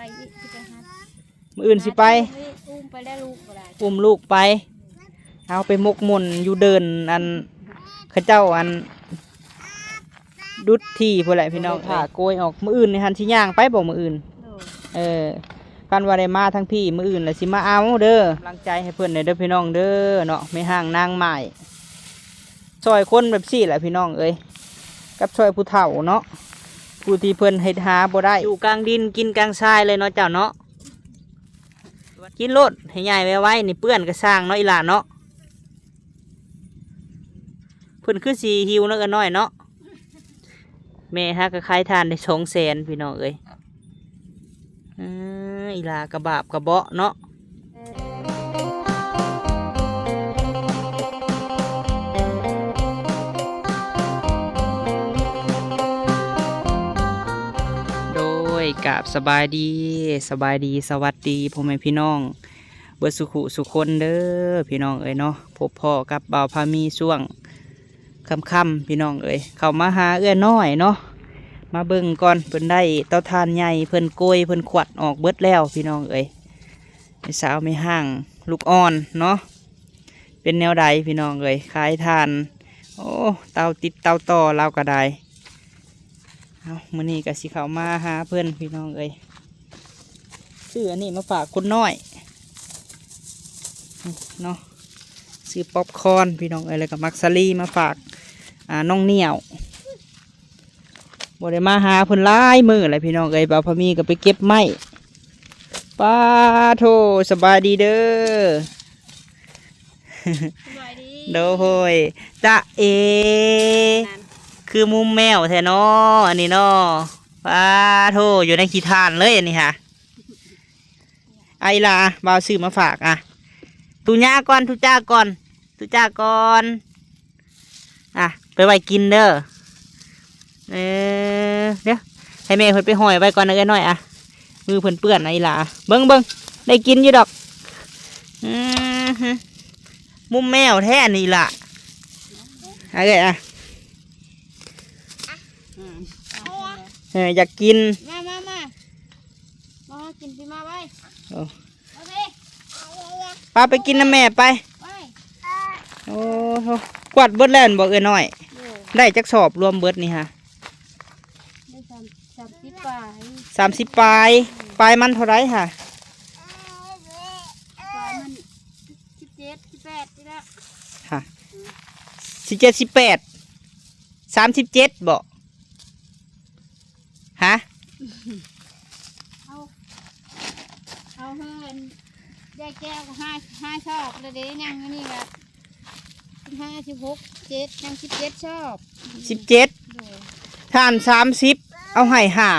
ไปอีกสิไปหา มื้ออื่นสิไป อุ้มไปแล้วลูกบ่ได้ อุ้มลูกไป เอาไปหมกมุ่นอยู่เดิน อัน เขาเจ้า อัน ดุดที่พู้นแหละพี่น้อง โดย ถ้าโกยออก มื้ออื่นนี่หั่นสิย่างไปบ่มื้ออื่น โดย เออ คันว่าได้มาทางพี้ มื้ออื่นแล้วสิมาเอาเด้อ กำลังใจให้เพิ่นแหน่เด้อพี่น้องเด้อเนาะ แม่ฮ้างนางไม้ ซอยคนแบบซี่แหละพี่น้องเอ้ย กับซอยผู้เฒ่าเนาะ ผู้ที่เพิ่นเฮ็ดหาบ่ได้ อยู่กลางดินกินกลางทรายเลยเนาะเจ้าเนาะ กินโลดให้ใหญ่ไวๆ นี่เปื้อนก็ซ่างเนาะอีหล่าเนาะ เพิ่นคือสิหิวเนาะเอื้อยน้อยเนาะ แม่หาก็ขายถ่านได้สองแสนพี่น้องเอ้ย เออ อีหล่ากะบาปกะเบาะเนาะ โดย กราบสบายดี สบายดี สวัสดีพ่อแม่พี่น้อง เบิดสุขุสุคนเด้อพี่น้องเอ้ยเนาะ พบพ้อกับบ่าวพามีช่วงค่ำๆ พี่น้องเอ้ย เข้ามาหาเอื้อยน้อยเนาะ มาเบิ่งก่อน เพิ่นได้เตาถ่านใหญ่ เพิ่นโกย เพิ่นขวัดออกเบิดแล้วพี่น้องเอ้ย แม่สาวแม่ฮ้างลูกอ่อนเนาะ เป็นแนวใดพี่น้องเอ้ย ขายถ่าน โอ้ เตาติดเตาต่อลาวก็ได้ เอา มื้อนี้ก็สิเข้ามาหาเพิ่นพี่น้องเอ้ย ซื้ออันนี้มาฝากคนน้อยเนาะ ซื้อป๊อปคอร์นพี่น้องเอ้ย แล้วก็มักสาลีมาฝาก อ่า น้องเหนี่ยว บ่ได้มาหาเพิ่นหลายมื้อแล้วพี่น้องเอ้ย บ่าวพามีก็ไปเก็บไม้ ป้าโธ่ สบายดีเด้อ สบายดี โดย จ๊ะเอ นั่น คือมุมแมวแท้น้อ อันนี้น้อ ป้าโธ่ อยู่ในขี้ถ่านเลยอันนี้ฮะ ไอ้ล่ะ บ่าวซื้อมาฝาก อ่ะ ตุญาก่อน ตุจ้าก่อน ตุจ้าก่อน อ่ะ ไปไว้กินเด้อ เออ เดี๋ยว ให้แม่เพิ่นไปห้อยไว้ก่อนนะเอื้อยน้อย อ่ะ มือเพิ่นเปื้อนนะอีหล่า เบิ่ง เบิ่ง ได้กินอยู่ดอก อือฮึ มุมแมวแท้นี่ล่ะ อ่ะ เอื้อย อ่ะ อืม เออ อยากกิน มา มา มา มากินสิ มาไว้ โอ้ เอาสิ ปาไปกินนำแม่ไป ไป โอ้โธ่ กวาดเบิดแล้วแม่นบ่เอื้อยน้อย โดย ได้จักสอบรวมเบิดนี่ฮะ ได้สาม สามสิบปลาย สามสิบปลาย ปลายมันเท่าใดฮะ ปลายมันสิบเจ็ด สิบแปดนี่แหละ ฮะ สิบเจ็ด สิบแปด สามสิบเจ็ดบ่ ฮะ เอา เอาเฮือน ยายแก้วก็ห้า ห้าซอบแล้วเด้ ยังอยู่นี่ก็สิบห้า สิบหก เจ็ด ยังสิบเจ็ดซอบ สิบเจ็ด โดย ถ่านสามสิบ เอาให้ห้า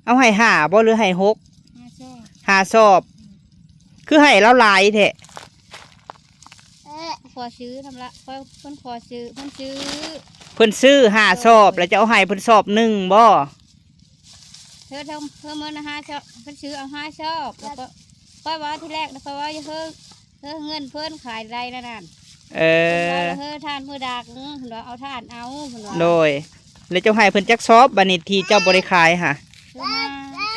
เอาให้ห้าบ่ หรือให้หก ห้าซอบ ห้าซอบ คือให้ลาวหลายแท้ ขอซื้อนำละ ขอ เพิ่นขอซื้อ เพิ่นซื้อ เพิ่นซื้อห้าซอบ แล้วจะเอาให้เพิ่นซอบหนึ่งบ่ เธอ เธอ เธอมื้อนะห้าซอบ เพิ่นซื้อเอาห้าซอบ แล้วก็ ข้อยว่าทีแรกนะ ข้อยว่าอย่าเธอ เธอเงินเพิ่นขายได้แล้วนั่น เออ เพิ่นว่าเธอถ่านมื้อดัก เพิ่นว่าเอาถ่านเอา เพิ่นว่า โดย แล้วเจ้าให้เพิ่นจักซอบ บัดนี้ที่เจ้าบ่ได้ขายหะ เธอมา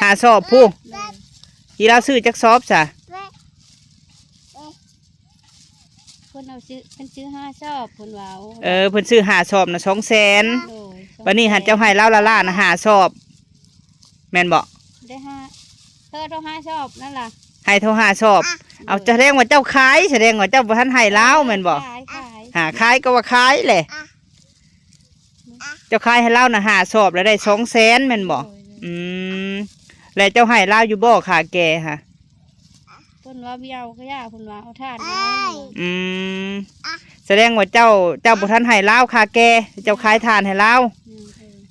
ห้าซอบพุ้น โดย ที่ลาวซื้อจักซอบซะ เพิ่นเอาซื้อ เพิ่นซื้อห้าซอบ เพิ่นว่า โอ้ เออ เพิ่นซื้อห้าซอบนะ สองแสน โดย บัดนี้หั่นเจ้าให้ลาวละล้านนะ ห้าซอบ แม่นบ่ ได้ห้า เธอเท่าห้าซอบนั่นล่ะ ให้เท่าห้าซอบ อ่ะ เอา โดย แสดงว่าเจ้าขาย แสดงว่าเจ้าบ่ทันให้ลาวแม่นบ่ ขาย ขาย หาขายก็ว่าขายแหละ อ่ะ เจ้าขายให้ลาวน่ะห้าซอบแล้วได้สองแสนแม่นบ่ โดย อืม แล้วเจ้าให้ลาวอยู่บ่ค่าแก่ฮะ เพิ่นว่าบ่เอาก็อย่า เพิ่นว่าเอาถ่านเอา อืม แสดงว่าเจ้า เจ้าบ่ทันให้ลาวค่าแก่ เจ้าขายถ่านให้ลาว อืม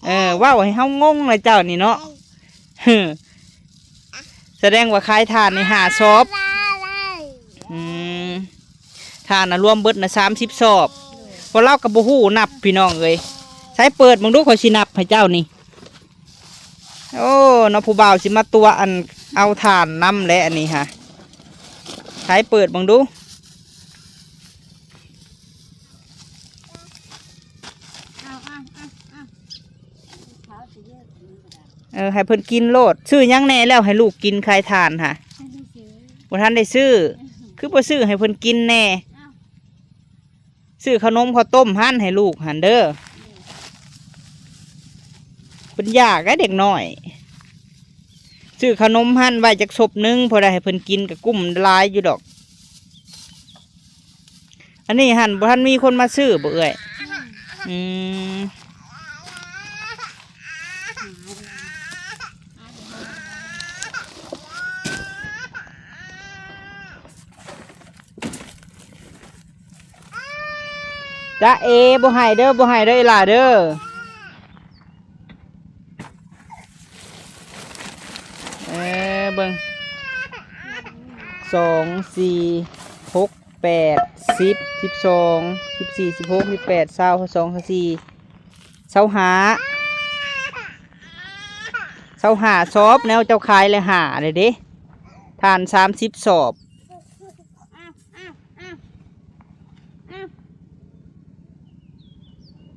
เออ เออ เว้าให้เฮางงเลยเจ้านี่เนาะ แสดงว่าขายถ่านนี่ห้าซอบ อืม ถ่านน่ะรวมเบิดน่ะสามสิบซอบ เพราะลาวก็บ่ฮู้นับพี่น้องเอ้ย ใช้เปิดเบิ่งดู ข้อยสินับให้เจ้านี่ โอ้ เนาะ ผู้บ่าวสิมาตั๋วอันเอาถ่านนำแหละอันนี้ฮะ ใช้เปิดเบิ่งดู เอา เอา เอา เอา ขาวสิเยอะ อันนี้ก็ได้ ເອີ ໃຫ້ເພິ່ນກິນໂລດ. ຊື້ຫຍັງແດ່ແລ້ວໃຫ້ລູກກິນ ຂາຍຖ່ານຫະ? ບໍ່ທັນໄດ້ຊື້. ຄືບໍ່ຊື້ໃຫ້ເພິ່ນກິນແດ່? ຊື້ເຂົ້າໜົມເຂົ້າຕົ້ມຫັ້ນໃຫ້ລູກຫັ້ນເດີ. ເພິ່ນຢາກໄດ໋ເດັກນ້ອຍ. ຊື້ເຂົ້າໜົມຫັ້ນໄວ້ຈັກສົບໜຶ່ງ ພໍໄດ້ໃຫ້ເພິ່ນກິນກໍກຸ້ມຫຼາຍຢູ່ດອກ. ອັນນີ້ຫັ້ນບໍ່ທັນມີຄົນມາຊື້ບໍ່ເອື້ອຍ? ອືມ ຈ໊ະເອ ບໍ່ໃຫ້ເດີ ບໍ່ໃຫ້ເດີອີ່ຫຼ້າເດີ. ເອີ ເບິ່ງ ສອງ ສີ່ ຫົກ ແປດ ສິບ ສິບສອງ ສິບສີ່ ສິບຫົກ ສິບແປດ ຊາວ ຊາວສອງ ຊາວສີ່ ຊາວຫ້າ ຊາວຫ້າສອບ. ແນວເຈົ້າຂາຍແລ້ວຫ້າເດ້ ຖ່ານສາມສິບສອບ.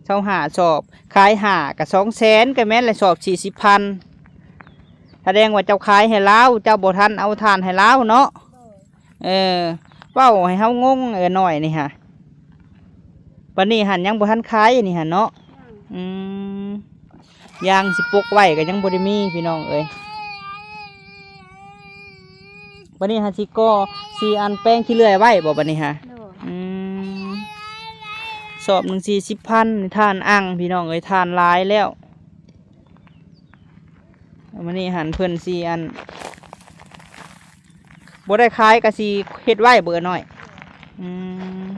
ຊາວຫ້າສອບ ຂາຍຫ້າກໍສອງແສນ ກໍແມ່ນລະສອບສີ່ສິບພັນ. ສະແດງວ່າເຈົ້າຂາຍໃຫ້ລາວ ເຈົ້າບໍ່ທັນເອົາຖ່ານໃຫ້ລາວເນາະ. ເອີ ເວົ້າໃຫ້ເຮົາງົງ ເອີ ນ້ອຍນີ້ຫະ. ບັດນີ້ຫັ້ນຍັງບໍ່ທັນຂາຍນີ້ຫະເນາະ. ອືມ ຢາງຊິປົກໄວ້ກໍຍັງບໍ່ໄດ້ມີພີ່ນ້ອງເອີຍ. ບັດນີ້ຫາຊິກໍ່ ຊິອັນແປງຂີ້ເລື່ອຍໄວ້ບໍ່ບັດນີ້ຫາ? ໂດຍ ອືມ ສອບໜຶ່ງສີ່ສິບພັນ ຖ່ານອັ່ງພີ່ນ້ອງເອີຍ ຖ່ານຫຼາຍແລ້ວ. ມື້ນີ້ຫັ້ນເພິ່ນຊິອັນ ບໍ່ໄດ້ຂາຍກໍຊິເຮັດໄວ້ເບີນ້ອຍ. ອືມ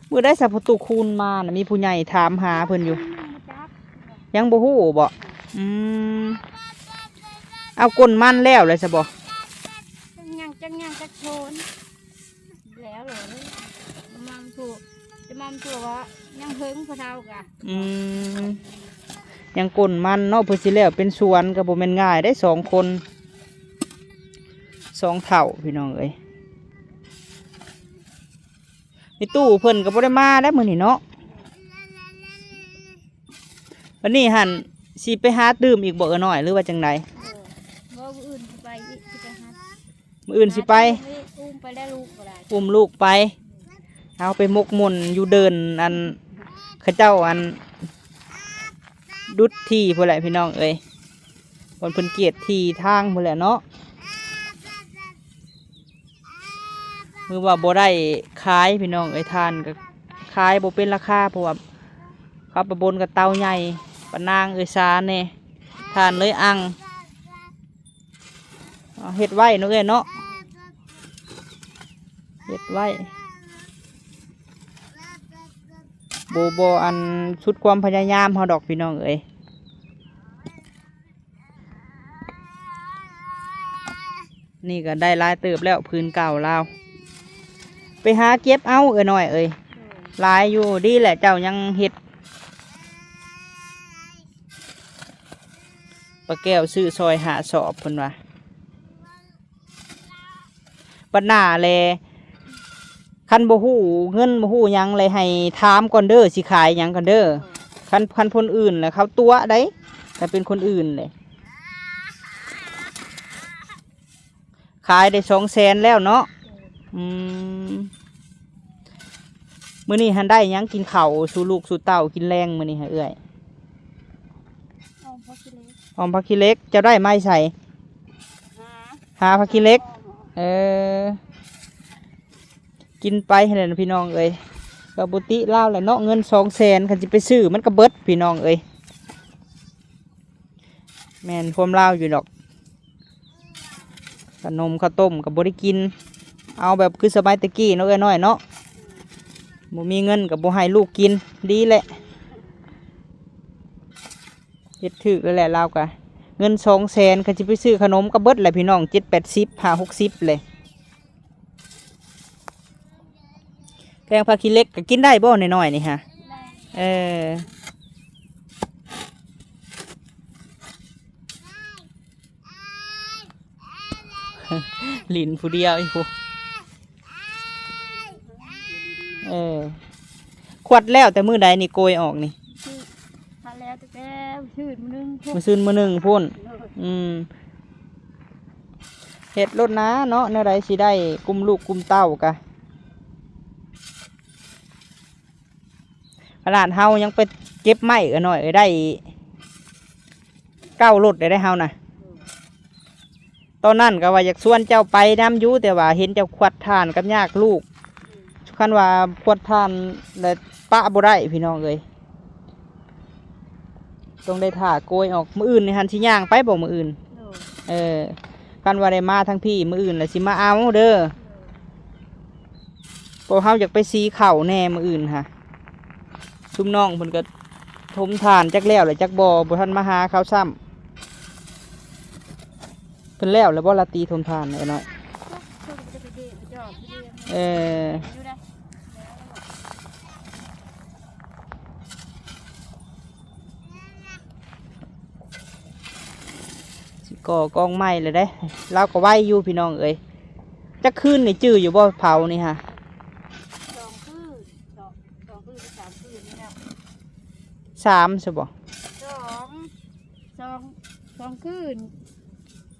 ມື້ໃດສະພໍ່ຕູ້ຄູນມານະ ມີຜູ້ໃຫຍ່ຖາມຫາເພິ່ນຢູ່. ຍັງບໍ່ຮູ້ບໍ? ອືມ ເອົາກົ້ນມັນແລ້ວແລ້ວຊະບໍ? ຍັງ ຍັງ ຍັງຈັກໂທນ ແລ້ວເລີຍ ຈະມາໂທ ຈະມາໂທວ່າຍັງເຫິງພໍ່ເຖົ້າກະ. ອືມ ຍັງກົ້ນມັນເນາະ ເພື່ອຊິແລ້ວເປັນສວນກໍບໍ່ແມ່ນງ່າຍເດ້ ສອງຄົນ ສອງເຖົ້າພີ່ນ້ອງເອີຍ. ແມ່ຕູ້ເພິ່ນກໍບໍ່ໄດ້ມາແລ້ວມື້ນີ້ເນາະ. ບັດນີ້ຫັ້ນ ຊິໄປຫາຕື່ມອີກບໍ່ເອື້ອຍນ້ອຍ ຫຼືວ່າຈັ່ງໃດ? ເອີ ບໍ່ ມື້ອື່ນຊິໄປອີກ ຊິໄປຫາ ມື້ອື່ນຊິໄປ ຫາຕື່ມອີກ ອຸ້ມໄປແລ້ວລູກກໍໄດ້ ອຸ້ມລູກໄປ. ເຮົາໄປໝົກໝຸ່ນຢູ່ເດີ່ນ ອັນ ເຂົາເຈົ້າ ອັນ ດຸດທີ່ພຸ້ນແຫຼະພີ່ນ້ອງເອີຍ ບ່ອນເພິ່ນກຽດທີ່ທາງພຸ້ນແຫຼະເນາະ. ຄືວ່າບໍ່ໄດ້ຂາຍພີ່ນ້ອງເອີຍ ຖ່ານກໍຂາຍບໍ່ເປັນລາຄາ ເພາະວ່າເຂົາໄປບົນກັບເຕົາໃຫຍ່ ປານາງເອື້ອຍສາແດ່ ຖ່ານເລີຍອັ່ງ. ເຮັດໄວ້ເນາະເອື້ອຍເນາະ ເຮັດໄວ້ ບໍ່ ບໍ່ອັນສຸດຄວາມພະຍາຍາມເຮົາດອກພີ່ນ້ອງເອີຍ. ນີ້ກໍໄດ້ຫຼາຍເຕີບແລ້ວ ຜືນເກົ່າລາວ ໄປຫາເກັບເອົາເອື້ອຍນ້ອຍເອີຍ ຫຼາຍຢູ່. ດີແຫຼະເຈົ້າຍັງເຮັດ ປ້າແກ້ວຊື້ຊ່ອຍຫ້າສອບເພິ່ນວ່າ. ບັດໜ້າແລ ຄັນບໍ່ຮູ້ເງິນບໍ່ຮູ້ຫຍັງແລ ໃຫ້ຖາມກ່ອນເດີ ຊິຂາຍຫຍັງກ່ອນເດີ. ຄັນ ຄັນຄົນອື່ນແລ ເຂົາຕົວະໄດ໋ ຖ້າເປັນຄົນອື່ນເດ ຂາຍໄດ້ສອງແສນແລ້ວເນາະ. ອືມ ມື້ນີ້ຫັ້ນໄດ້ຫຍັງກິນເຂົ້າສູ່ລູກສູ່ເຕົ້າກິນແລງມື້ນີ້ຫະເອື້ອຍ? ອອມຜັກຂີ້ເຫຼັກ ອອມຜັກຂີ້ເຫຼັກ. ເຈົ້າໄດ້ມາໃສ? ຫາ ຫາຜັກຂີ້ເຫຼັກ. ເອີ ກິນໄປຫັ້ນແຫຼະພີ່ນ້ອງເອີຍ ກໍບໍ່ຕິລາວແຫຼະເນາະ ເງິນສອງແສນ ຄັນຊິໄປຊື້ມັນກໍເບິດພີ່ນ້ອງເອີຍ. ແມ່ນຄວາມລາວຢູ່ດອກ ຂະໜົມເຂົ້າຕົ້ມກໍບໍ່ໄດ້ກິນ ເອົາແບບຄືສະໄໝແຕ່ກີ້ເນາະເອື້ອຍນ້ອຍເນາະ ບໍ່ມີເງິນກໍບໍ່ໃຫ້ລູກກິນ. ດີແຫຼະ ເຮັດຖືກແລ້ວແຫຼະລາວກະ ເງິນສອງແສນ ຄັນຊິໄປຊື້ຂະໜົມກໍເບິດແຫຼະພີ່ນ້ອງ ເຈັດແປດສິບ ຫ້າຫົກສິບແຫຼະ. ແກງຜັກຂີ້ເຫຼັກກໍກິນໄດ້ບໍ່ ນ້ອຍໆນີ້ຫະ? ໄດ້ ເອີ ຫຼິ້ນຜູ້ດຽວຢູ່ພຸ້ນ. ເອີ ຂວັດແລ້ວແຕ່ມື້ໃດນີ້ ໂກຍອອກນີ້? ຂວັດແລ້ວແຕ່ມື້ ມື້ຊືນມື້ໜຶ່ງພຸ້ນ. ອືມ ເຮັດໂລດນາເນາະ ແນວໃດຊິໄດ້ກຸມລູກກຸມເຕົ້າກະ. ຂະໜາດເຮົາຍັງໄປເກັບໄມ້ ເອື້ອຍນ້ອຍເອີຍ ໄດ້ເກົ້າລົດໄດ້ເຮົານະ. ຕອນນັ້ນກໍວ່າຢາກຊວນເຈົ້າໄປນຳຢູ່ ແຕ່ວ່າເຫັນເຈົ້າຂວັດຖ່ານກັບຍາກລູກ. ຄັນວ່າຂວັດຖ່ານແລ້ວປະບໍ່ໄດ້ພີ່ນ້ອງເອີຍ ຕ້ອງໄດ້ຖ້າໂກຍອອກ. ມື້ອື່ນນີ້ຫັ້ນຊິຍ່າງໄປບໍ່ມື້ອື່ນ? ໂດຍ ເອີ ຄັນວ່າໄດ້ມາທາງພີ້ ມື້ອື່ນລະຊິມາເອົາເດີ. ໂດຍ ເພາະເຮົາຢາກໄປສີເຂົ້າແດ່ມື້ອື່ນຫະ. ຊຸມນ້ອງເພິ່ນກໍຖົມຖ່ານຈັກແລ້ວແຫຼະຈັກບໍ່ ບໍ່ທັນມາຫາເຂົາຊ້ຳ. ເພິ່ນແລ້ວແລ້ວບໍ່ລາຕີຖົມຖ່ານເອື້ອຍນ້ອຍ? ເອີ ຊິກໍ່ກອງໃໝ່ແລ້ວເດ້. ລາວກໍໄວຢູ່ພີ່ນ້ອງເອີຍ. ຈັກຄືນນີ້ຈື່ຢູ່ບໍ່ເຜົານີ້ຫະ? ສອງຄືນ ສອງ ສອງຄືນ ສາມຄືນນີ້ແລ້ວ. ສາມຊະບໍ່? ສອງ ສອງ ສອງຄືນ.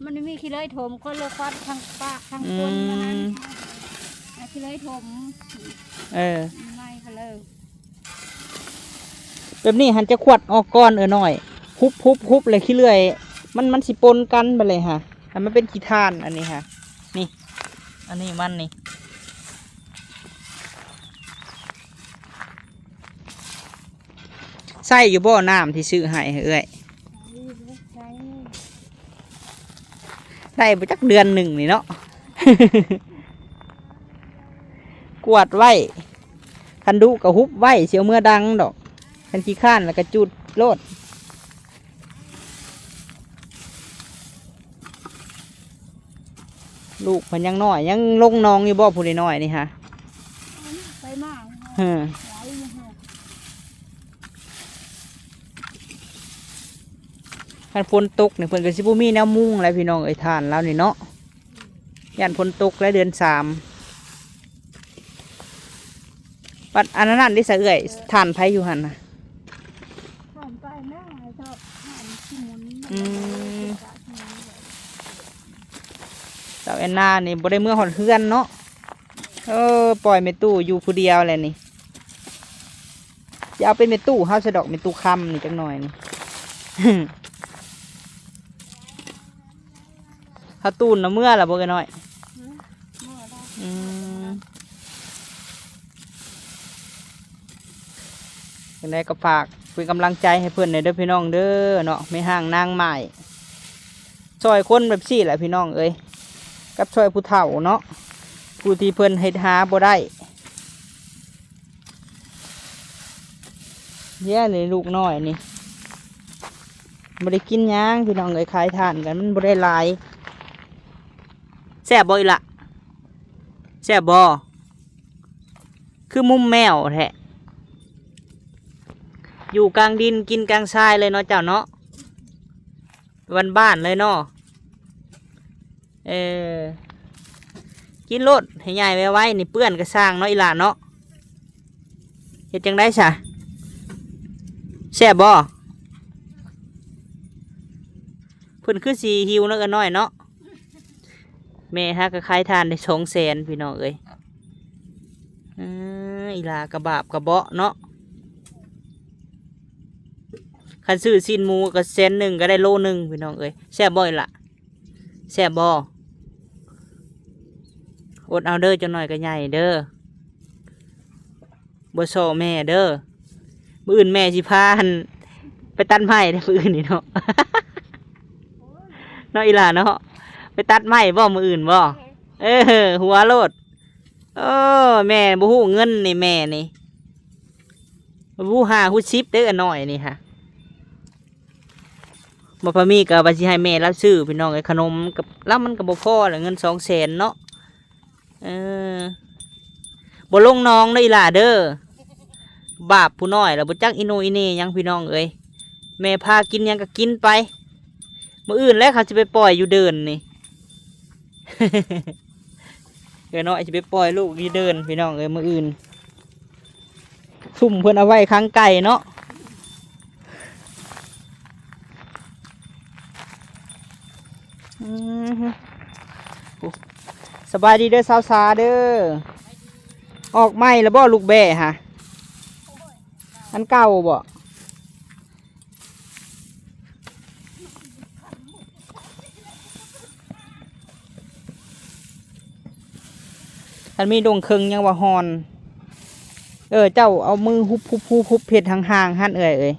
ມັນມີຂີ້ເລີຍຖົມ ຄົນລະຄວັດ ທັງປະທັງຄົນ ອືມ ວ່ານັ້ນ. ອາ ຂີ້ເລີຍຖົມ ເອີ ໃໝ່ເລີຍ. ແບບນີ້ຫັ້ນຈະຂວັດອອກກ່ອນເອື້ອຍນ້ອຍ ຮຸບໆໆ ແລ້ວຂີ້ເລື່ອຍ ມັນ ມັນຊິປົນກັນບາດນີ້ຫະ. ໃຫ້ມັນເປັນຂີ້ຖ່ານອັນນີ້ຫະ ນີ້ ອັນນີ້ມັນນີ້. ໃຊ້ຢູ່ບໍ່ນ້ຳທີ່ຊື້ໃຫ້ເອື້ອຍ? ໃຊ້ ໄດ້ບໍ່ຈັກເດືອນໜຶ່ງນີ້ເນາະ. ກວດໄວ້ ຄັນດຸກໍຫຸບໄວ້ ຊິເອົາເມືອດັງດອກ. ຄັນຂີ້ຄ້ານແລ້ວກໍຈູດໂລດ. ລູກເພິ່ນຍັງນ້ອຍ ຍັງລົງໜອງຢູ່ບໍ່ ຜູ້ນ້ອຍໆນີ້ຫະ? ໄປມາ ເອີ ຫຼາຍຢູ່ຫະ. ຄັນຝົນຕົກນີ້ເພິ່ນກໍຊິບໍ່ມີແນວມຸງແລ້ວພີ່ນ້ອງເອີຍ ຖ່ານລາວນີ້ເນາະ. ຢ້ານຝົນຕົກແລ້ວເດືອນສາມ. ບັດອັນນັ້ນເດ້ສະເອື້ອຍ ຖ່ານໃຜຢູ່ຫັ້ນນະ? ຖ່ານໄປນະ ຖ່ານທີ່ໝຸນ. ອືມ ສາວແອນນານີ້ບໍ່ໄດ້ເມືອຮອດເຮືອນເນາະ. ເອີ ປ່ອຍແມ່ຕູ້ຢູ່ຜູ້ດຽວແຫຼະນີ້. ຊິເອົາເປັນແມ່ຕູ້ເຮົາຊະດອກ ແມ່ຕູ້ຄຳນີ້ຈັກໜ້ອຍນີ້. ເຮົາຕູນນະເມືອລະບໍ່ ເອື້ອຍນ້ອຍ? ອືມ ເມື່ອແລ້ວ. ອືມ ຈັ່ງໃດກໍຝາກເປັນກຳລັງໃຈໃຫ້ເພິ່ນແດ່ເດີພີ່ນ້ອງເດີເນາະ ແມ່ຮ້າງນາງໝ້າຍ. ຊ່ອຍຄົນແບບຊີ້ແຫຼະພີ່ນ້ອງເອີຍ ກັບຊ່ອຍຜູ້ເຖົ້າເນາະ ຜູ້ທີ່ເພິ່ນເຮັດຫາບໍ່ໄດ້. ເດ້ນີ້ລູກນ້ອຍນີ້ ບໍ່ໄດ້ກິນຫຍັງພີ່ນ້ອງເອີຍ ຂາຍຖ່ານກັນ ມັນບໍ່ໄດ້ຫຼາຍ. ແຊບບໍ່ອີ່ຫຼະ? ແຊບບໍ່? ຄືມຸມແມວແທ້ ຢູ່ກາງດິນກິນກາງຊາຍເລີຍເນາະເຈົ້າເນາະ. ບ້ານໆເລີຍເນາະ. ເອີ ກິນໂລດໃຫ້ໃຫຍ່ໄວໆ ນີ້ເປື້ອນກະຊ່າງເນາະອີ່ຫຼ້າເນາະ. ເຮັດຈັ່ງໃດຊະ? ແຊບບໍ່? ເພິ່ນຄືຊິຫິວເນາະ ເອື້ອຍນ້ອຍເນາະ. ແມ່ຫາກໍຂາຍຖ່ານໄດ້ສອງແສນພີ່ນ້ອງເອີຍ. ເອີ ອີ່ຫຼ້າກະບາບກະເບາະເນາະ. ຄັນຊື້ຊີ້ນໝູກໍແສນໜຶ່ງກໍໄດ້ໂລໜຶ່ງພີ່ນ້ອງເອີຍ. ແຊບບໍ່ອີ່ຫຼ້າ? ແຊບບໍ່? ອົດເອົາເດີ ຈັກໜ້ອຍກໍໃຫຍ່ເດີ. ບໍ່ສໍ້ແມ່ເດີ. ມື້ອື່ນແມ່ຊິພາ ອັນ ໄປຕັດໄມ້ເດີ ມື້ອື່ນນີ້ເນາະ. ເນາະອີ່ຫຼ້າເນາະ. ໄປຕັດໄມ້ບໍ່ມື້ອື່ນບໍ່? ເອີ ຫົວໂລດ. ໂອ້ ແມ່ບໍ່ຮູ້ເງິນນີ້ ແມ່ນີ້ ບໍ່ຮູ້ຫ້າຮູ້ສິບເດີ ອັນນ້ອຍນີ້ຫະ. ບໍ່ພາມີກໍວ່າຊິໃຫ້ແມ່ລາວຊື້ພີ່ນ້ອງເອີຍ ຂະໜົມກັບລາວມັນກໍບໍ່ພໍແຫຼະ ເງິນສອງແສນເນາະ. ເອີ ບໍ່ລົງໜອງເດີອີ່ຫຼ້າເດີ. ບາບຜູ້ນ້ອຍລະບໍ່ຈັກອີໂນອີເນຫຍັງພີ່ນ້ອງເອີຍ. ແມ່ພາກິນຫຍັງກໍກິນໄປ. ມື້ອື່ນແຫຼະເຂົາຊິໄປປ່ອຍຢູ່ເດີ່ນນີ້. ເອື້ອຍນ້ອຍຊິໄປປ່ອຍລູກຢູ່ເດີ່ນພີ່ນ້ອງເອີຍ ມື້ອື່ນ. ຊຸມເພິ່ນເອົາໄວ້ຂັງໄກ່ເນາະ. ອືມ ໂອ້ ສະບາຍດີເດີສາວສາເດີ. ອອກໃໝ່ແລ້ວບໍ່ລູກແບ້ຫະ? ອັນເກົ່າບໍ່? ຄັນມີດົງເຄິ່ງຍັງວ່າຮ້ອນ. ເອີ ເຈົ້າເອົາມືຫຸບໆໆ ເຮັດຫ່າງໆ ຫັ້ນເອື້ອຍເອີຍ.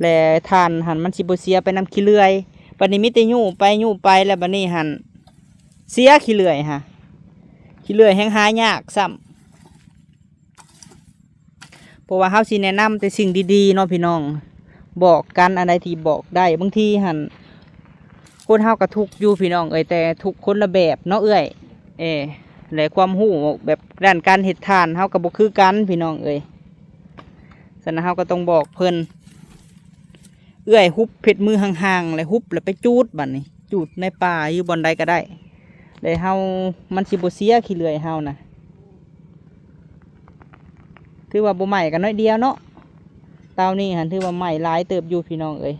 ແລະຖ່ານຫັ້ນມັນຊິບໍ່ເສຍໄປນຳຂີ້ເລື່ອຍ. ບັດນີ້ມີແຕ່ຍູ້ໄປຍູ້ໄປ ແລ້ວບັດນີ້ຫັ້ນເສຍຂີ້ເລື່ອຍຫະ. ຂີ້ເລື່ອຍແຮ່ງຫາຍາກຊ້ຳ. ເພາະວ່າເຮົາຊິແນະນຳແຕ່ສິ່ງດີໆເນາະພີ່ນ້ອງ, ບອກກັນອັນໃດທີ່ບອກໄດ້. ບາງທີຫັ້ນຄົນເຮົາກໍທຸກຢູ່ພີ່ນ້ອງເອີຍ, ແຕ່ທຸກຄົນລະແບບເນາະເອື້ອຍ. ເອີ ແລະຄວາມຮູ້ແບບດ້ານການເຮັດຖ່ານເຮົາກໍບໍ່ຄືກັນພີ່ນ້ອງເອີຍ. ສະນັ້ນເຮົາກໍຕ້ອງບອກເພິ່ນ. ເອື້ອຍຫຸບເຮັດມືຫ່າງໆ ແລ້ວຫຸບແລ້ວໄປຈູດ ບັດນີ້ຈູດໃນປ່າຢູ່ບ່ອນໃດກໍໄດ້ ແລ້ວເຮົາ ມັນຊິບໍ່ເສຍຂີ້ເລື່ອຍເຮົານະ. ຖືວ່າບໍ່ໄໝ້ກໍໜ້ອຍດຽວເນາະ. ເຕົານີ້ຫັ້ນຖືວ່າໄໝ້ຫຼາຍເຕີບຢູ່ພີ່ນ້ອງເອີຍ.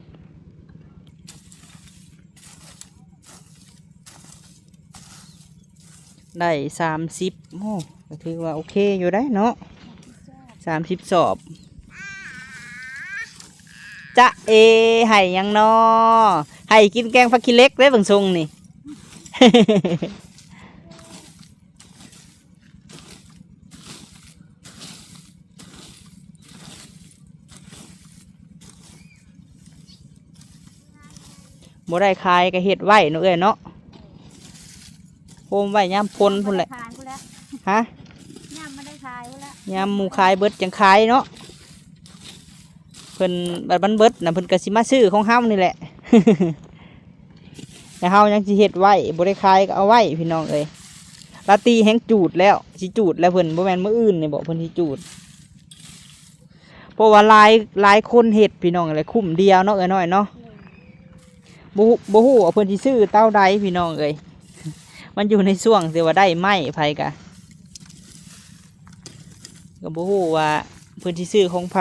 ໄດ້ສາມສິບ ໂອ້ ກໍຖືວ່າໂອເຄຢູ່ໄດ໋ເນາະ ສາມສິບສອບ. ຈະເອ ໄຫ້ຫຍັງນໍ? ໄຫ້ກິນແກງຜັກຂີ້ເຫຼັກເດ້ເບິ່ງຊົງນີ້. ບໍ່ໄດ້ຂາຍກໍເຮັດໄວ້ເນາະເອື້ອຍເນາະ, ໂຮມໄວ້ຍາມຝົນພຸ້ນແຫຼະ. ຂາຍພຸ້ນແຫຼະ. ຮະ? ຍາມມັນໄດ້ຂາຍພຸ້ນແຫຼະ, ຍາມໝູ່ຂາຍເບິດຈັ່ງຂາຍເນາະ. ເພິ່ນ ບັດມັນເບິດນະ ເພິ່ນກໍຊິມາຊື້ຂອງເຮົານີ້ແຫຼະ. ແຕ່ເຮົາຍັງຊິເຮັດໄວ້ ບໍ່ໄດ້ຂາຍກໍເອົາໄວ້ພີ່ນ້ອງເອີຍ. ລາຕີແຮ່ງຈູດແລ້ວ ຊິຈູດແລ້ວເພິ່ນ, ບໍ່ແມ່ນມື້ອື່ນນີ້ບໍເພິ່ນຊິຈູດ? ເພາະວ່າຫຼາຍ ຫຼາຍຄົນເຮັດພີ່ນ້ອງເອີຍ, ຄຸ້ມດຽວເນາະເອື້ອຍນ້ອຍເນາະ. ບໍ່ ບໍ່ຮູ້ວ່າເພິ່ນຊິຊື້ເຕົາໃດພີ່ນ້ອງເອີຍ. ມັນຢູ່ໃນຊ່ວງທີ່ວ່າໄດ້ໄມ້ ໃຜກະ ກໍບໍ່ຮູ້ວ່າເພິ່ນຊິຊື້ຂອງໃຜ,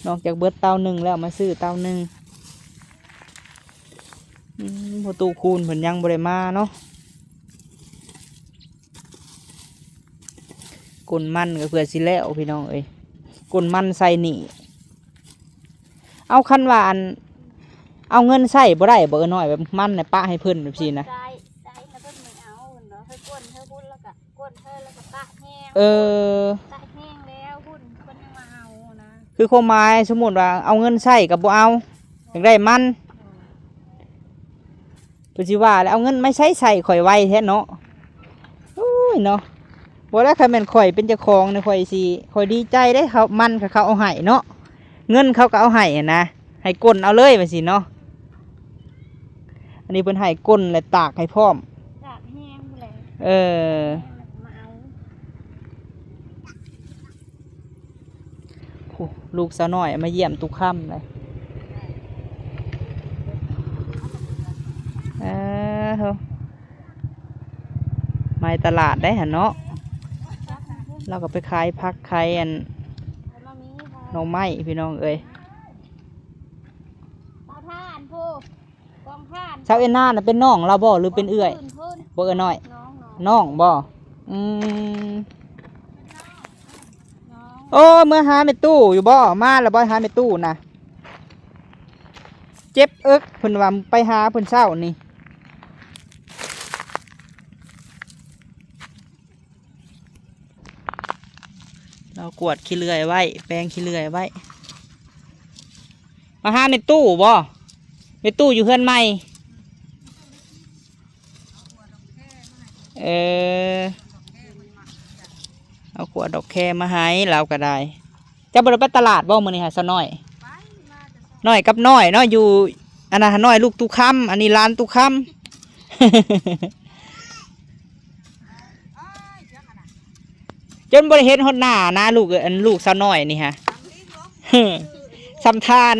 ນອກຈາກເບິດເຕົາໜຶ່ງແລ້ວມາຊື້ເຕົາໜຶ່ງ. ອືມ ພໍ່ຕູ້ຄູນເພິ່ນຍັງບໍ່ໄດ້ມາເນາະ. ກົ້ນມັນກໍເພື່ອຊິແລ້ວພີ່ນ້ອງເອີຍ, ກົ້ນມັນໃສ່ໜີ້. ເອົາ ຄັນວ່າອັນ ເອົາເງິນໃຊ້ບໍ່ໄດ້ບໍ່ ເອື້ອຍນ້ອຍ? ແບບມັນນະປະໃຫ້ເພິ່ນແບບຊີ້ນະ. ໃຊ້ ໃຊ້ແລ້ວເພິ່ນບໍ່ເອົາເນາະ, ເພິ່ນກົ້ນເທິງພຸ້ນແລ້ວກະກົ້ນເທິງແລ້ວກະປະແຫ້ງ. ເອີ ປະແຫ້ງແລ້ວພຸ້ນເພິ່ນຍັງມາເອົານະ. ຄືຄວາມໝາຍ ສົມມຸດວ່າເອົາເງິນໃຊ້ກໍບໍ່ເອົາ, ຢາກໄດ້ມັນ. ເພິ່ນຊິວ່າແລ້ວ ເອົາເງິນມາໃຊ້ໃສ່ຂ້ອຍໄວແທ້ເນາະ. ໂອ້ຍເນາະ, ບໍ່ແລ້ວ ຄັນແມ່ນຂ້ອຍເປັນເຈົ້າຂອງນີ້ ຂ້ອຍຊິ ຂ້ອຍດີໃຈເດ້ ເຂົາ ມັນ ເຂົາເອົາໃຫ້ເນາະ, ເງິນເຂົາກໍເອົາໃຫ້ຫັ້ນນະ, ໃຫ້ກົ້ນເອົາເລີຍວ່າຊີ້ເນາະ. ອັນນີ້ເພິ່ນໃຫ້ກົ້ນ ແລະ ຕາກໃຫ້ພ້ອມ. ຕາກແຫ້ງພຸ້ນແຫຼະ. ເອີ ມາເອົາ. ຜູ້ ລູກສາວນ້ອຍມາຢ້ຽມຕຸຄຳເລີຍ. ເອີ ໂທ້ ມາຕະຫຼາດໄດ໋ຫັ້ນເນາະ, ລາວກໍໄປຂາຍຜັກຂາຍອັນ ໜໍ່ໄມ້ພີ່ນ້ອງເອີຍ. ສາວທ່ານຜູ້ ສາວເອັນນານະເປັນນ້ອງລາວບໍ່ ຫຼືເປັນເອື້ອຍ? ບໍ່ ເອື້ອຍນ້ອຍ ນ້ອງ ນ້ອງ ນ້ອງບໍ່? ອືມ ນ້ອງ ໂອ້ ເມືອຫາແມ່ຕູ້ຢູ່ບໍ່? ມາແລ້ວບໍ່ ຫາແມ່ຕູ້ນະ? ເຈັບເອິກ ເພິ່ນວ່າໄປຫາເພິ່ນເຊົ້ານີ້. ລາວກວດຂີ້ເລື່ອຍໄວ້ ແປງຂີ້ເລື່ອຍໄວ້. ມາຫາແມ່ຕູ້ບໍ່? ແມ່ຕູ້ຢູ່ເຮືອນໃໝ່? ເອີ ເອົາຂວດດອກແຄມາໃຫ້ລາວກໍໄດ້. ເຈົ້າບໍ່ໄດ້ໄປຕະຫຼາດບໍ່ມື້ນີ້ຫາ ສາວນ້ອຍ? ນ້ອຍກັບນ້ອຍເນາະ ຢູ່ ອັນນັ້ນ ນ້ອຍລູກຕູ້ຄຳ ອັນນີ້ຫຼານຕູ້ຄຳ. ຈົນບໍ່ໄດ້ເຫັນຮອດໜ້ານະ ລູກເອີຍ ອັນລູກສາວນ້ອຍນີ້ຫາ ສ່ຳທ່ານ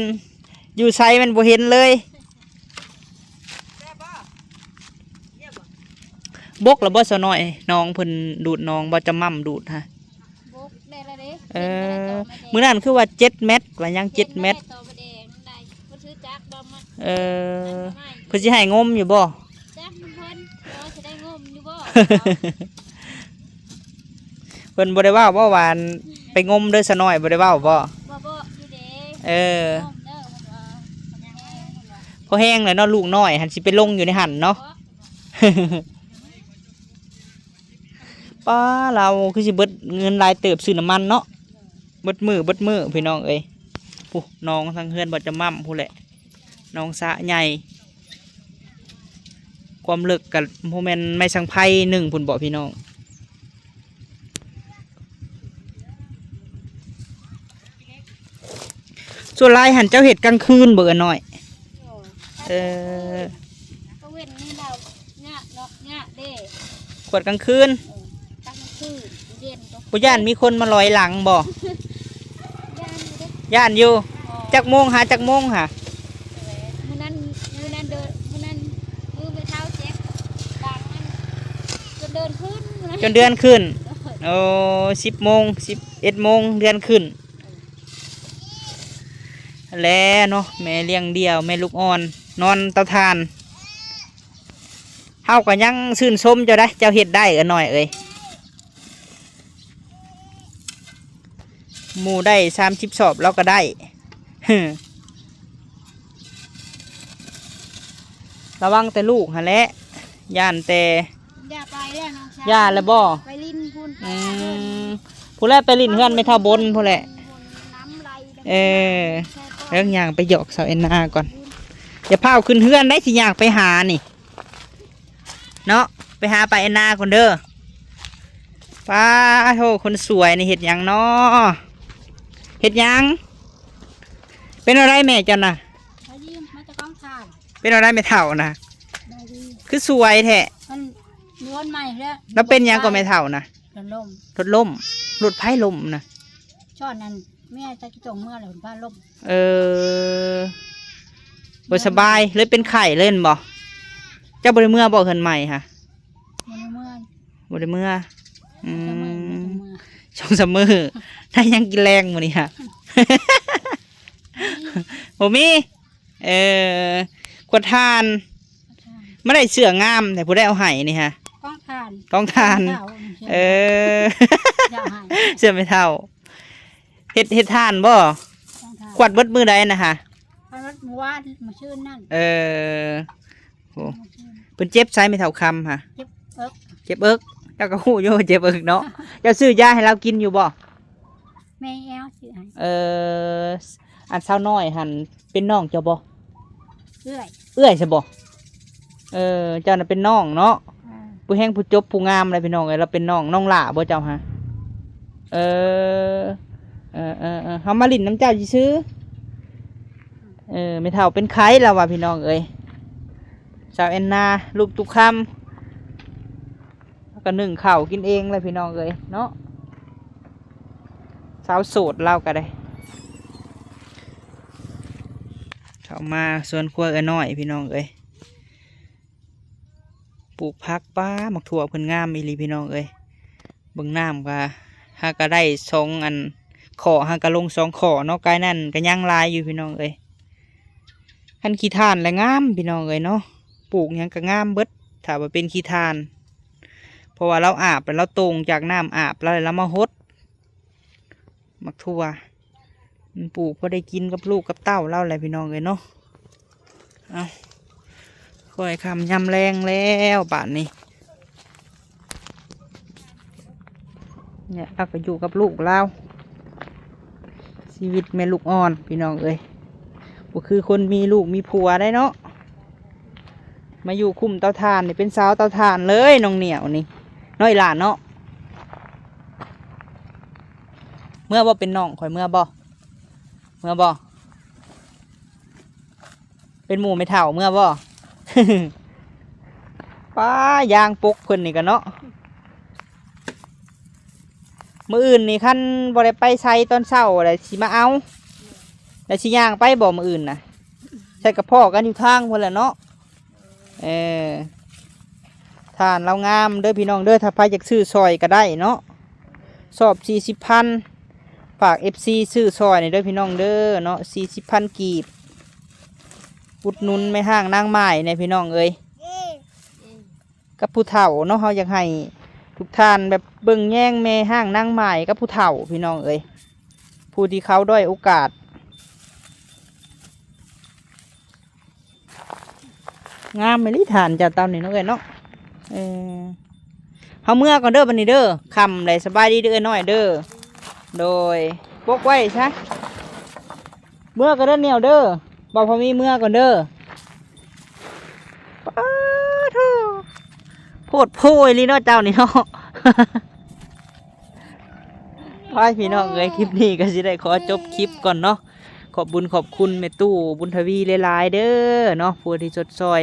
ຢູ່ໃສແມ່ນບໍ່ເຫັນເລີຍ. ບົກແລ້ວບໍ່ສາວນ້ອຍ? ນ້ອງເພິ່ນດູດໜອງບໍ່ ຈະໝ່ຳດູດຫາ? ບົກແດ່ລະເດ້. ເອີ ມື້ນັ້ນຄືວ່າເຈັດແມັດ ວ່າຍັງເຈັດແມັດ. ຕໍ່ມະແດງໄດ້ ບໍ່ຖືຈັກບໍ່ ມາ ເອີ ເພິ່ນຊິໃຫ້ງົມຢູ່ບໍ່? ຈັກນຳເພິ່ນ ເອີ ຊິໄດ້ງົມຢູ່ບໍ່? ເພິ່ນບໍ່ໄດ້ເວົ້າບໍ່ວ່າ ອັນ ໄປງົມເດີສາວນ້ອຍ ບໍ່ໄດ້ເວົ້າບໍ່? ບໍ່ ບໍ່ ຢູ່ເດ້ ເອີ ງົມເດີ ເພິ່ນວ່າ ພໍແຮງແລ້ວເນາະ ລູກນ້ອຍຫັ້ນຊິໄປລົງຢູ່ໃນຫັ້ນເນາະ. ປ້າ ລາວຄືຊິເບິດເງິນຫຼາຍເຕີບຊື້ນ້ຳມັນເນາະ ເບິດມື້ ເບິດມື້ພີ່ນ້ອງເອີຍ. ພຸ້ນ ໜອງທາງເຮືອນບໍ່ຈະໝ່ຳພຸ້ນແຫຼະ ໜອງສະໃຫຍ່ ຄວາມເລິກກະບໍ່ແມ່ນໄມ້ສັງໄພໜຶ່ງພຸ້ນບໍພີ່ນ້ອງ. ສ່ວນຫຼາຍຫັ້ນເຈົ້າເຮັດກາງຄືນບໍ່ ເອື້ອຍນ້ອຍ? ເອີ ກາງເວັນນີ້ລາວຍາກເນາະ ຍາກເດ້ ກວດກາງຄືນ ເອີ ກາງຄືນເຢັນ ບໍ່ຢ້ານມີຄົນມາລອຍຫຼັງບໍ່? ຢ້ານຢູ່ເດ້ ຢ້ານຢູ່. ອໍ ຈັກໂມງຫາຈັກໂມງຫາ? ມື້ນັ້ນ ມື້ນັ້ນເດີ ມື້ນັ້ນມື້ແມ່ເຖົ້າເຈັບ ບາງນັ້ນ ຈົນເດີນຂຶ້ນ ຈົນເດືອນຂຶ້ນ. ໂອ້ ສິບໂມງ ສິບເອັດໂມງເດືອນຂຶ້ນ ແລະເນາະ ແມ່ລ້ຽງດ່ຽວ ແມ່ລູກອ່ອນ ນອນເຕົາຖ່ານ. ເຮົາກໍຍັງຊື່ນຊົມເຈົ້າໄດ໋ ເຈົ້າເຮັດໄດ້ ເອື້ອຍນ້ອຍເອີຍ. ໝູ່ໄດ້ສາມສິບສອບ ລາວກໍໄດ້ ລະວັງແຕ່ລູກຫັ້ນແຫຼະ ຢ້ານແຕ່ ຢ່າໄປແລ້ວນ້ອງຊາຍ ຢ່າແລ້ວບໍ່? ໄປຫຼິ້ນພຸ້ນ ອືມ ໄປຫຼິ້ນ ພຸ້ນແຫຼະ ໄປຫຼິ້ນເຮືອນແມ່ເຖົ້າບົນພຸ້ນແຫຼະ ນ້ຳໄຫຼ ເອີ ເບິ່ງ ຍ່າງໄປຫຍອກສາວແອນນາກ່ອນ ຢ່າພ້າວຂຶ້ນເຮືອນໄດ໋ ຊິຍ່າງໄປຫານີ້ ເນາະ ໄປຫາປ້າແອນນາກ່ອນເດີ. ປ້າໂທ້ ຄົນສວຍນີ້ເຮັດຫຍັງເນາະ ເຮັດຫຍັງ? ເປັນແນວໃດແມ່ເຈົ້ານະ? ມາຢືມ ມາຈາກກອງຖ່ານ. ເປັນແນວໃດແມ່ເຖົ້ານະ? ສະບາຍດີ. ຄືສວຍແທ້? ມັນນວນໃໝ່ແລ້ວ. ແລ້ວເປັນຫຍັງກໍແມ່ເຖົ້ານະ? ລົດລົ້ມ. ລົດລົ້ມ? ລົດໃຜລົ້ມນະ? ຊ້ອນນັ້ນ ເມຍຈັກຊິຕົງເມືອແລ້ວ ເພິ່ນພາລົ້ມ. ເອີ ບໍ່ສະບາຍ ເລີຍເປັນໄຂ້ເລີຍແມ່ນບໍ່? ເຈົ້າບໍ່ໄດ້ເມືອບໍ່ເຮືອນໃໝ່ຫະ? ບໍ່ໄດ້ເມືອ ບໍ່ໄດ້ເມືອ. ອືມ ສອງສາມມື້ ໄດ້ຫຍັງກິນແລງມື້ນີ້ຫະ? ບໍ່ມີ. ເອີ ກວດຖ່ານ ມາໄດ້ເສື້ອງາມແທ້ ຜູ້ໃດເອົາໃຫ້ນີ້ຫະ? ກອງຖ່ານ ກອງຖ່ານ. ເອີ ເສື້ອແມ່ເຖົ້າ ເຮັດ ເຮັດຖ່ານບໍ່? ກວດເບິດມື້ໃດນະຫະ? ກວດເບິດມື້ວານ ມື້ຊືນນັ້ນ. ເອີ ໂອ້ ເພິ່ນເຈັບໃສແມ່ເຖົ້າຄຳຫະ? ເຈັບເອິກ. ເຈັບເອິກ ເຈົ້າກໍຮູ້ຢູ່ວ່າເຈັບເອິກເນາະ. ເຈົ້າຊື້ຢາໃຫ້ລາວກິນຢູ່ບໍ່? ແມ່ແອວຊື້ໃຫ້. ເອີ ອັນສາວນ້ອຍຫັ້ນເປັນນ້ອງເຈົ້າບໍ່? ເອື້ອຍ. ເອື້ອຍຊະບໍ່? ເອີ ເຈົ້ານະເປັນນ້ອງເນາະ. ເອີ ຜູ້ແຮງຜູ້ຈົບຜູ້ງາມເລີຍພີ່ນ້ອງເອີຍ ລາວເປັນນ້ອງ ນ້ອງຫຼ້າບໍ່ເຈົ້າຫະ? ເອີ ເອີ ເອີ ເອີ ເຮົາມາຫຼິ້ນນຳເຈົ້າຊື່ໆ. ເອີ ແມ່ເຖົ້າເປັນໄຂ້ລາວວ່າພີ່ນ້ອງເອີຍ. ສາວແອນນາ ລູກຕຸຄຳ ລາວກໍໜຶ້ງເຂົ້າກິນເອງແຫຼະພີ່ນ້ອງເອີຍເນາະ. ສາວໂສດລາວກໍໄດ້ ເຂົ້າມາສວນຄົວເອື້ອຍນ້ອຍພີ່ນ້ອງເອີຍ. ປູກຜັກ ປ້າ ໝາກຖົ່ວເພິ່ນງາມອີ່ຫຼີພີ່ນ້ອງເອີຍ. ເບິ່ງນ້ຳກໍ ຫາກໍໄດ້ສອງອັນ ຂໍ້ ຫາກໍລົງສອງຂໍ້ເນາະ. ກາຍນັ້ນກໍຍັງຫຼາຍຢູ່ພີ່ນ້ອງເອີຍ. ຄັນຂີ້ຖ່ານລະງາມພີ່ນ້ອງເອີຍເນາະ ປູກຫຍັງກໍງາມເບິດ ຖ້າວ່າເປັນຂີ້ຖ່ານ ເພາະວ່າລາວອາບ ລາວໂຕ່ງຈາກນ້ຳອາບ ລາວ ລາວມາຫົດ ໝາກຖົ່ວ ມັນປູກພໍໄດ້ກິນກັບລູກກັບເຕົ້າລາວແຫຼະພີ່ນ້ອງເອີຍເນາະ. ເອົາ ຄ່ອຍຄ່ຳຍາມແລງແລ້ວບາດນີ້. ເນຍ ລາວກໍຢູ່ກັບລູກລາວ ຊີວິດແມ່ລູກອ່ອນພີ່ນ້ອງເອີຍ ບໍ່ຄືຄົນມີລູກມີຜົວໄດ໋ເນາະ. ມາຢູ່ຄຸ້ມເຕົາຖ່ານນີ້ ເປັນສາວເຕົາຖ່ານເລີຍ ນ້ອງໜຽວນີ້ເນາະ ອີ່ຫຼ້າເນາະ. ເມືອບໍ່ ເປັນນ້ອງຂ້ອຍ ເມືອບໍ່? ເມືອບໍ່? ເປັນໝູ່ແມ່ເຖົ້າເມືອບໍ່? ປ້າ ຢາງປົກເພິ່ນນີ້ກະເນາະ. ມື້ອື່ນນີ້ຄັນບໍ່ໄດ້ໄປໃສຕອນເຊົ້າ ລະຊິມາເອົາ ລະຊິຍ່າງໄປບໍ່ມື້ອື່ນນະ? ໃສ່ກະພໍ້ກັນຢູ່ທາງພຸ້ນແຫຼະເນາະ. ເອີ ຖ່ານລາວງາມເດີພີ່ນ້ອງເດີ ຖ້າໃຜຢາກຊື້ຊ່ອຍກໍໄດ້ເນາະ ສອບສີ່ສິບພັນ. ຝາກເອັຟຊີຊື້ຊ່ອຍແດ່ເດີພີ່ນ້ອງເດີເນາະ ສີ່ສິບພັນກີບ. ອຸດໜູນແມ່ຮ້າງນາງໝ້າຍແດ່ພີ່ນ້ອງເອີຍ ກັບຜູ້ເຖົ້າເນາະ. ເຮົາຢາກໃຫ້ທຸກທ່ານແບບເບິ່ງແຍງແມ່ຮ້າງນາງໝ້າຍກັບຜູ້ເຖົ້າພີ່ນ້ອງເອີຍ ຜູ້ທີ່ເຂົາດ້ອຍໂອກາດ. ງາມອີ່ຫຼີທ່ານເຈົ້າເຕົ້ານີ້ເນາະເອີຍເນາະ. ເອີ ເຮົາເມືອກ່ອນເດີບັດນີ້ເດີ ຄ່ຳແລ້ວ. ສະບາຍດີເດີເອື້ອຍນ້ອຍເດີ. ໂດຍ ປົກໄວ້ຊະ ເມືອກ່ອນເດີນຽວເດີ. ບໍ່ພໍມີເມືອກ່ອນເດີ. ປາໂທ ໂພດໂພອີ່ຫຼີເນາະເຈົ້ານີ້ເນາະ. ໄປພີ່ນ້ອງເອີຍ ຄລິບນີ້ກໍຊິໄດ້ຂໍຈົບຄລິບກ່ອນເນາະ. ຂອບບຸນຂອບຄຸນແມ່ຕູ້ບຸນທະວີຫຼາຍໆເດີເນາະ ຜູ້ທີ່ຊົດຊ່ອຍ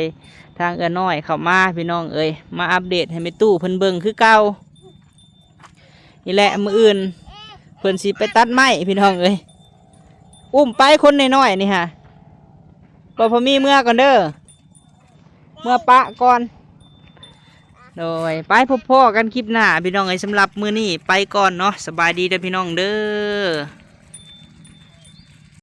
ທາງເອື້ອຍນ້ອຍເຂົ້າມາພີ່ນ້ອງເອີຍ ມາອັບເດດໃຫ້ແມ່ຕູ້ເພິ່ນເບິ່ງຄືເກົ່າ. ນີ້ແຫຼະ ມື້ອື່ນເພິ່ນຊິໄປຕັດໄມ້ພີ່ນ້ອງເອີຍ. ອຸ້ມໄປຄົນນ້ອຍໆນີ້ຫາ ບໍ່ພໍມີເມືອກ່ອນເດີ ເມືອປະກ່ອນ. ໂດຍ ໄປພົບພໍ້ກັນຄລິບໜ້າພີ່ນ້ອງເອີຍ. ສຳລັບມື້ນີ້ໄປກ່ອນເນາະ. ສະບາຍດີເດີພີ່ນ້ອງເດີ.